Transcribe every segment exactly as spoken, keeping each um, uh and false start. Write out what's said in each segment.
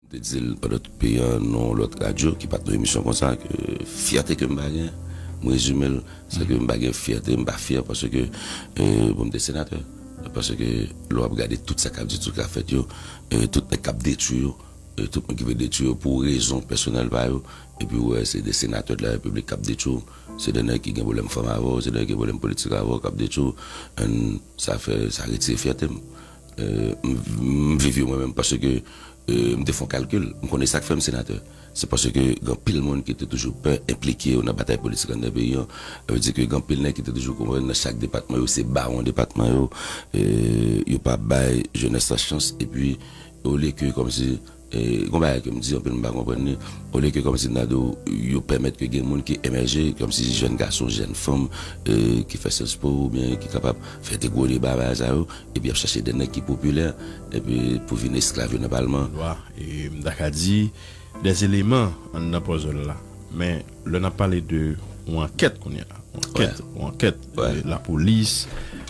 M te di l pandan tout peyi an, nan yon lòt radyo ki pa t nan emisyon konsa, ke fyète ke m pa gen, m rezime l, se ke m pa gen fyète, m pa fyè paske, e, bon, m te senatè. Paske lè w ap gade tout sa k ap di, tout sa k ap fèt yo, e, tout nèg k ap detwi yo, e, tout moun ki vle detwi yo pou rezon pèsonèl pa yo, epi w wè se de senatè de la repiblik k ap detwi w, se de nèg ki gen pwoblèm fanm avè w, se de nèg ki gen pwoblèm politik avè w k ap detwi w, and sa fè, sa retire fyète m. E, m, m viv yo mwen menm paske, e, m te fè yon kalkil. M konnen sa k fè m senatè. Se paske gen anpil moun ki te toujou pè enplike yo nan batay politik anndan peyi an. Sa vle di ke gen anpil nèg ki te toujou konprann nan chak depatman yo, se bawon depatman yo, e, yo pa bay jenès la chans, epi olye ke kòmsi, e, gon bagay ke m di anpil m pa konprann li, olye ke kòmsi m ta di w, yo pèmèt ke gen moun ki emèje, kòmsi jèn gason, jèn fanm, e, ki fè Sciences Po oubyen ki kapab fè de gwo deba bagay sa yo, epi y ap chache de nèg ki popilè, epi pou vin esklav yo nan palman. Lwa, e, m ta ka di, de eleman anndan pòzòl la. Men, lè n ap pale de yon ankèt kounye a, yon ankèt, yon ankèt, e, lapolis,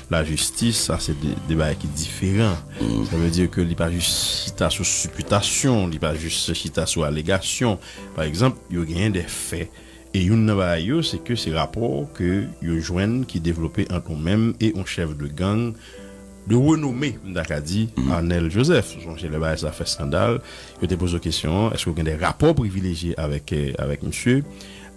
lajistis, sa se de, de bagay ki diferan. Sa vle di ke li pa jis chita sou sipitasyon, li pa jis chita sou alegasyon. Pa egzanp, yo genyen de fè. E youn nan bagay yo, se ke se rapò ke yo jwenn ki devlope ant ou menm e yon chèf de gang de renome, m ta ka di, Arnel Joseph. Sonje lè bagay sa fè eskandal, yo te poze w kesyon, èske w gen de rapò privilejye avèk, e, avèk misye?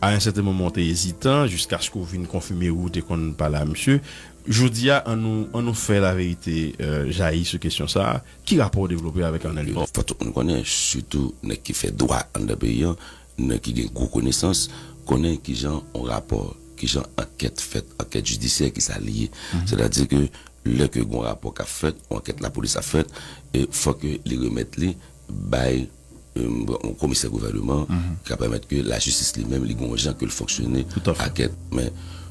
A yon sèten moman, w te ezitan, jiskaske w vin konfime wi w te konn pale a misye. Jodi a, an nou, an nou fè laverite, e, jayi sou kesyon sa a. Ki rapò w devlope avèk Arnel Joseph? Fò tout moun konnen, sitou nèg ki fè dwa anndan peyi an, nèg ki gen gwo konesans, konnen kijan yon rapò, kijan ankèt fèt, ankèt jidisyè, ki sa li ye. Sètadi ke lè ke gon rapò k ap fèt, yon ankèt lapolis ap fèt, e fò ke li remèt li bay, e, yon komisè gouvèneman, ki ka pèmèt ke lajistis li menm, li gon jan ke l fonksyone, ankèt. Men,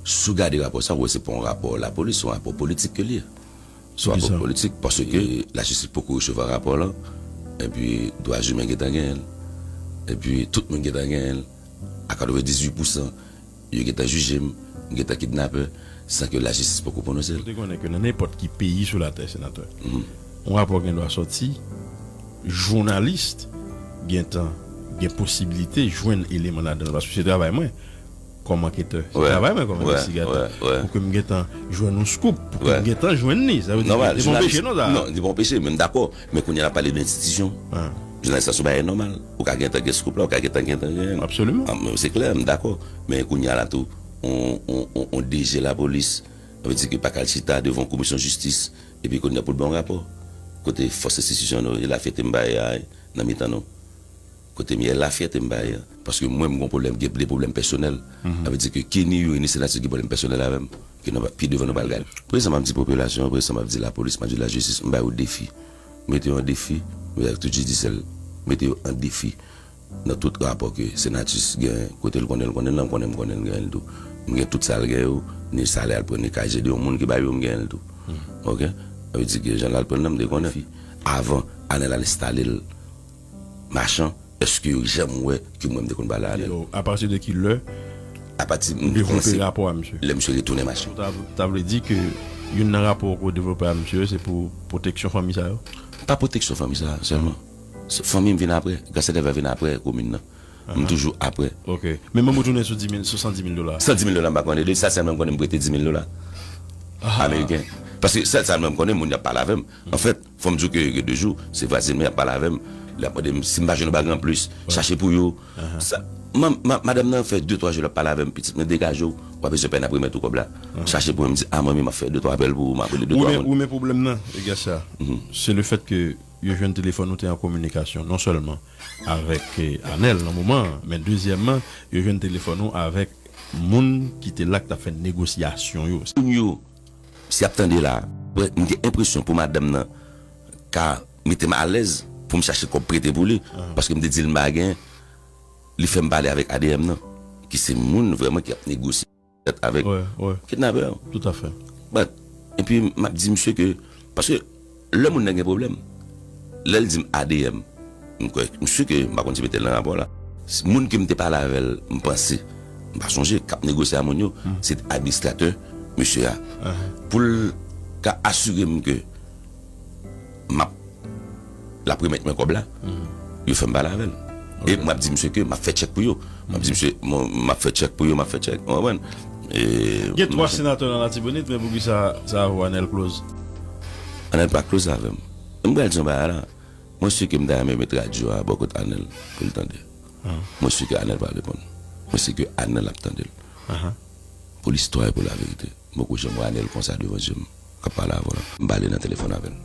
si w gade rapò sa, w wè se pa yon rapò lapolis, se yon rapò politik ke l ye. Se yon rapò politik, paske lajistis poko resevwa rapò lan, epi dwa imen gentan genyen l, epi tout moun gentan genyen l, a katrevendizuit pousan, yo gentan jije m, m gentan kidnapè, san ke lajistis poko pwononse l. Ou te konnen ke nan nenpòt ki peyi sou latè, senatè, yon rapò gen dwa sòti, jounalis gentan gen posiblite jwenn eleman ladan l, paske se travay mwen kòm anketè, se travay mwen kòm envestigatè, pou ke m gentan jwenn yon scoop, pou ke m gentan jwenn li. Sa vle di ke li pa anpeche non sa. Non, li pa anpeche, men m dakò. Men kounye a n ap pale de enstitisyon. Jounalis la se yon bagay nòmal. Ou ka gentan gen scoop la, ou ka gentan, gentan gen. Absoliman. Ah, men se klè, m dakò. Men kounye a la tou, on, on, on, on D G lapolis, sa vle di ke pa ka al chita devan yon komisyon jistis, epi kounye a pou l ba yon rapò. Kote fòs enstitisyonèl yo, e lafyète m bay a nan mitan nou. Kote m ye, lafyète m bay a. Paske mwen, m gon pwoblèm, gen de pwoblèm pèsonèl. Sa vle di ke ki ni Youri ni Senatus gen pwoblèm pèsonèl avè m. Ke nou, pi devan nou pral gade. Prezan m ap di popilasyon an, prezan m ap di lapolis, m ap di lajistis, m ba yo defi. Mete yo an defi, mete ak tout jidisyè l, mete yo an defi. Nan tout rapò ke Senatus gen, kote l konnen, l konnen l, m konnen, m konnen l genyen l tou. M gen tout sa l gen yo, ni salè al pran, ni K G de yon moun ki ba yo, m genyen l tou. Oke? Sa vle di ke jan l al pran nan, m te konnen. Avan, Anèl al enstale l, machan, èske yo janm wè ke mwen m te konn pale a Anèl? Apati de ki lè? Apati m devlope rapò a misye. Lè misye retounen machan. Ta, ta vle di ke youn nan rapò ke w devlope a misye, se pou pwoteksyon fanmi sa yo? Pa pwoteksyon fanmi sa sèlman. Se fanmi m vin apre, Grasèdèvè vin apre komin nan. M toujou apre. Ok. Men menm ou tounen sou dis mil, sou san dis mil dola. San dis mil dola, m pa konnen de sa, sèlman m konnen m prete dis mil dola ameriken. Paske sèl sa m konnen, moun y ap pale avè m. Anfèt, fò m di w ke gen de jou, se vwazen mwen y ap pale avè m. L ap mande m si m pa jwenn yon bagay anplis. Chache pou yo. Sa, ma, ma, madanm nan fè de twa jou l ap pale avè m, pitit mwen degaje w, w ap bezwen pè n ap remèt ou kòb la. Chache pou mwen, m di, a manmi, m ap fè de twa apèl pou ou, m ap rele de twa moun. Ou men pwoblèm nan, e gad sa. Se le fèt ke yo jwenn telefòn ou te an kominikasyon, non sèlman avèk, eh, Anèl nan moman an, men dezyèmman, yo jwenn telefòn ou avèk moun ki te la k t ap fè negosyasyon yo. Moun yo, si y ap tande la, m gen enpresyon pou madanm nan ka mete m alèz pou m chache kòb prete pou li, paske m te di l m pa gen, li fè m pale avèk A D M nan, ki se moun vrèman ki ap negosye avèk kidnapè yo. Tout à fait. But, epi m ap di misye ke, paske lè moun nan gen pwoblèm, lè l di m A D M, m kwè, m si ke m pa konn si mete l nan rapò la. Moun ke m te pale avè l, m panse, m pa sonje, k ap negosye a moun yo, se administratè misye a. Pou l ka asire m ke m ap, l ap remèt mwen kòb la. Yo fè m pale avè l. E m ap di misye ke m ap fè tchèk pou yo. M ap di misye, m ap fè tchèk pou yo, m ap fè tchèk. Ou konprann? E, gen twa senatè nan Latibonit, men poukisa sa avè w Anèl close? Anèl pa close avè m. M pral di yon bagay la. Mwen si ke m ta renmen met radyo a bò kot Anèl pou l tande. Mwen si ke Anèl pa reponn. Mwen si ke Anèl ap tande l. Pou listwa e pou laverite. M poko janm wè Anèl konsa devan je m k ap pale avè w la. M pale nan telefòn avè l.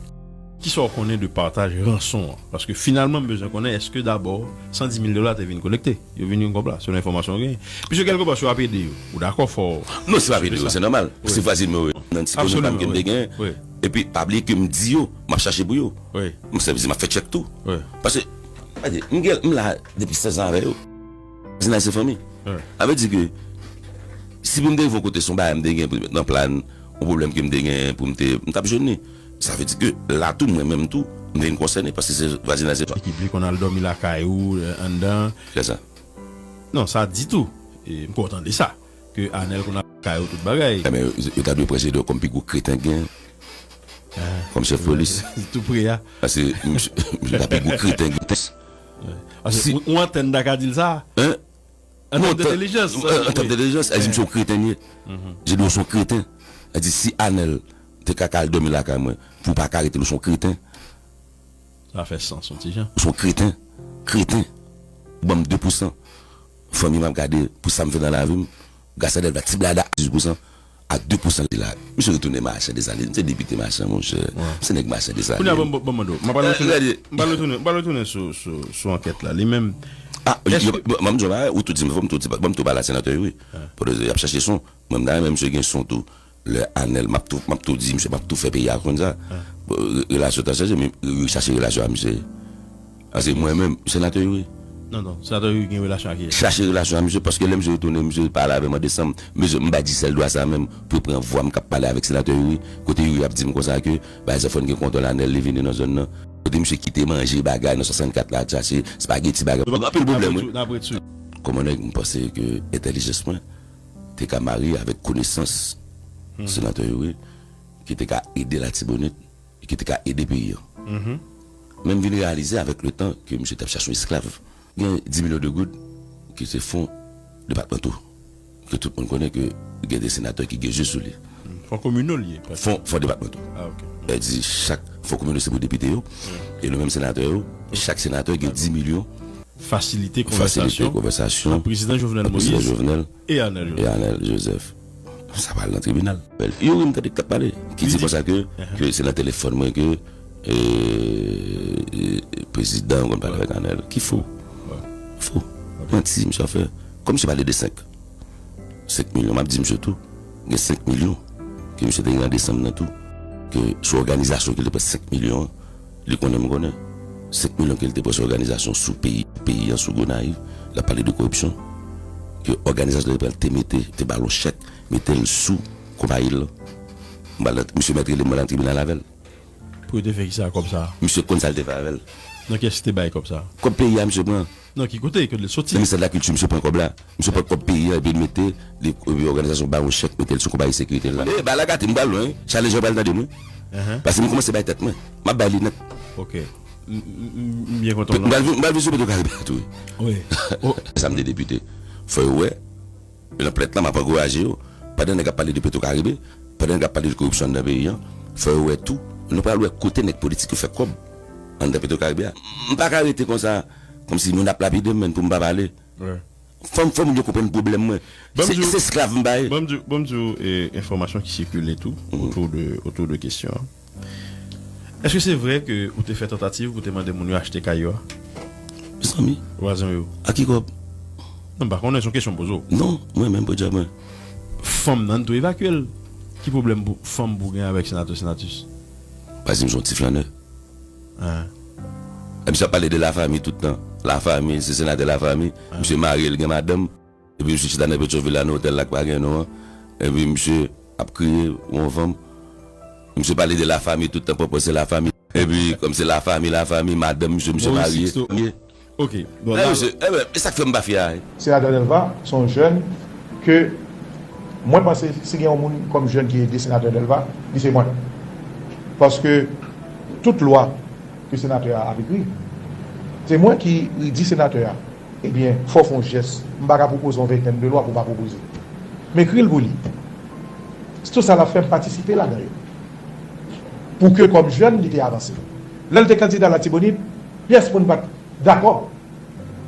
Kisa w konnen de pataj ranson an? Paske finalman m bezwen konnen èske dabò san di mil dola te vin kolekte? Yo vin yon kòb la, selon enfòmasyon w genyen. Piske kèlkepwa si w ap ede yo, ou dakò fò w. Non, si w ap ede yo, se nòmal. Se vwazin mwen yo. Nan ti koze pa m ke m te genyen. Epi pa bliye ke m di yo, m ap chache pou yo. M sa vle di m ap fè tchèk tou. Paske, gade, m gen, m la depi sèz an avè yo. Vwazinaj se fanmi. Sa vle di ke si pou m te rive yon kote se yon bagay m te gen pou m te met nan plan, yon pwoblèm ke m te gen pou m te, m t ap jwenn li. Sa vle di ke la tou, mwen menm tou, m te vin konsène paske se vwazinaj se fanmi. Ekip li konn al dòmi lakay ou, eh, anndan. Kisa? Non, sa ditou. E m kontan de sa. Ke Anèl konn al lakay ou tout bagay. Enben, yo, yo ta dwe pran J D kòm pi gwo kreten gen. Kòm chèf polis. Tou pre a. Paske misye, misye ta pi gwo kreten gen. Paske si ou, ou antèn ta ka di l sa. Hein? An tèm de entèlijans. An tèm de entèlijans, el di misye yon kreten li ye. J D se yon kreten. El di si Anèl te ka al dòmi lakay mwen, pou w pa ka rete l, ou se yon kreten. Sa fè sans, yon ti jan. Ou se yon kreten. Kreten. Ou ban m de pousan. Fanmi m ap gade pou sa m fè nan lavi m. Gras a Dèlva, ti blada a dis pousan, a de pousan ki la. Misye retounen machann de sa, li se depite machann, monchè. Se nèg machann de sa. Kounye a, ban m, ban m mande w. M pral retounen, m pral retounen, m pral retounen sou, sou, sou ankèt la. Li menm. Ah, m ap di w bagay, ou tou di m, fò m tou di, ban m tou pale a senatè Youri. Pandan y ap chache son, mwen m ta renmen misye gen son tou. Lè Anèl, m ap tou, m ap tou di misye, m ap tou fè peyi a konn sa. Bon, re-, relasyon ta chanje, men yo chache relasyon a misye. Paske mwen menm, senatè Youri. Non, non, senatè Youri gen relasyon ak kiyès? Chache relasyon a misye, paske lè misye retounen, misye pale avè m an desanm. Mesye, m bay Djisèl dwa sa menm, pou l pran vwa m k ap pale avèk senatè Youri. Kote Youri ap di m konsa ke, pa egzanp, fò n gen kontwòl Anèl, li vini nan zòn nan. Kote misye kite manje, bagay, nan swasannkat la, chache, spageti, bagay. Anpil pwoblèm, wi. Kòmandè, m panse ke entèlijans mwen, te ka marye avèk konesans senatè Youri, ki te ka ede Latibonit, e ki te ka ede peyi an. Men m vin reyalize avèk le tan ke misye t ap chache yon esklav. Gen dis milyon de goud ki se fon depatmanto, ke tout moun konnen ke gen de senatè ki gen je sou li. Fon kominal li ye, pa fon, fon depatmanto. Ah, ok. Sa di chak fon kominal se pou depite yo, e nou menm senatè yo, chak senatè gen dis milyon. Fasilite konvèsasyon ant prezidan Jovenel Moïse e Arnel Joseph. Sa pral nan tribinal. Youri, m tande k t ap pale, ki di konsa ke, ke se nan telefòn mwen ke, e, e, prezidan konn pale avèk Arnel. Ki fo. Fo. Manti, misye ap fè. Kòm misye pale de senk, senk milyon, m ap di misye tou, gen senk milyon ke misye te gen an desanm nan tou, ke sou òganizasyon ke li te pran senk milyon an, li konnen m konnen. Senk milyon ke li te pran sou òganizasyon sou peyi, peyi an, sou Gonayiv, l ap pale de koripsyon, ke òganizasyon te pran, te mete, te ba l yon chèk, mete l sou konpayi l lan. M pral nan, misye mèt rele mwen nan tribinal avè l. Pou yo te fè kisa ak kòb sa a? Misye konn sa l te fè avè l. Nan kiyès ki te bay kòb sa a? Kòb peyi a misye pran. Nan ki kote? Kote l soti? Nan ministè de la kilti, misye pran kòb la. Misye pran kòb peyi a epi l mete, li, epi òganizasyon ba yon chèk, mete l sou konpayi sekirite l la. E, bagay la gate, m pral lwen, wi. Chale Jan pral tande m, wi. Paske m kòmanse bay tèt mwen. M ap bay li nèt. Ok. M, m, m, m byen kontan. M pral vin, m pral vin sou Petwokaribe a tou, wi. Wi. Sa m te depite. Fò yo wè, nan plent lan, m ap ankouraje yo. Pandan nèg ap pale de Petwokaribe, pandan nèg ap pale de koripsyon anndan peyi an, fò yo wè tou, nou pral wè kote nèg politik yo fè kòb anndan Petwokaribe a. M pa ka rete konsa, kòmsi moun ap lapide m, men pou m pa pale. Fò m, fò moun yo konprann pwoblèm mwen. Se, se esklav m pa ye. Ban m di, ban m di w, e, enfòmasyon ki sikile tou, otou de, otou de kesyon an. Èske se vre ke ou te fè tantativ pou te mande moun yo achte kay yo a? Mezanmi. Vwazen w yo. A ki kòb? Non, m pa konnen, se yon kesyon m poze w. Non, mwen menm, podyab mwen. Fanm nan tou evakye l. Ki pwoblèm pou fanm pou gen avèk senatè Senatus? Paske m se yon ti flannè. E misye ap pale de lafanmi tout tan. Lafanmi, se senatè lafanmi. Misye marye, li gen madanm. Epi misye chita nan Petyonvil la, nan otèl la k pa gen non an. Epi misye ap kriye pou yon fanm. Misye pale de lafanmi tout tan, pòpò se lafanmi. Epi kòm se lafanmi, lafanmi, madanm misye, misye marye. Ok. Bon, la, misye, e sa k fè m pa fyè a. Senatè Delva se yon jèn ke mwen panse si gen yon moun kòm jèn ki ede senatè Delva, li se mwen. Paske tout lwa ke senatè a ap ekri, Se mwen ki di senatè a, ebyen, fò w fè yon jès, m pa ka pwopoze yon ventèn de lwa pou w pa pwopoze. M ekri l pou li. Se tou sa l ap fè m patisipe ladan yo. Pou ke kòm jèn, li te avanse. Lè l te kandida Latibonit, pyès moun pa t dakò.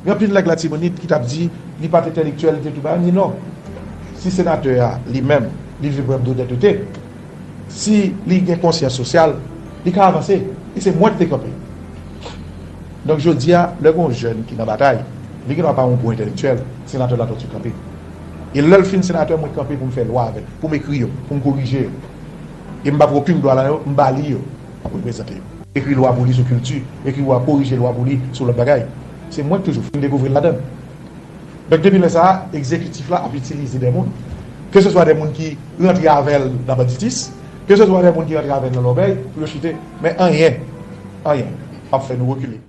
Gen anpil nèg Latibonit ki t ap di li pa t entèlektyèl, li te tou bagay, m di non. Si senatè a, li menm, li vle pran dodètote, si li gen konsyans sosyal, li ka avanse. E se mwen ki te kanpe. Donk, jodi a, lè gen yon jèn ki nan batay, li gendwa pa yon gwo entèlektyèl, senatè Latortue kanpe. E lè l fin senatè, mwen kanpe pou m fè lwa avè l, pou m ekri yo, pou m korije yo. E m pa pran okenn dwa nan yo, m ba li yo pou l prezante yo. Ekri lwa pou li sou kilti, ekri lwa, korije lwa pou li sou lòt bagay. Se mwen ki toujou fè, m dekouvri l ladan l. Donk, depi lè sa a, egzekitif la ap itilize de moun. Keseswa de moun ki rantre avè l nan banditis, keseswa de moun ki rantre avè l nan lòbèy, pou yo chite. Men anyen, anyen, p ap fè nou rekile.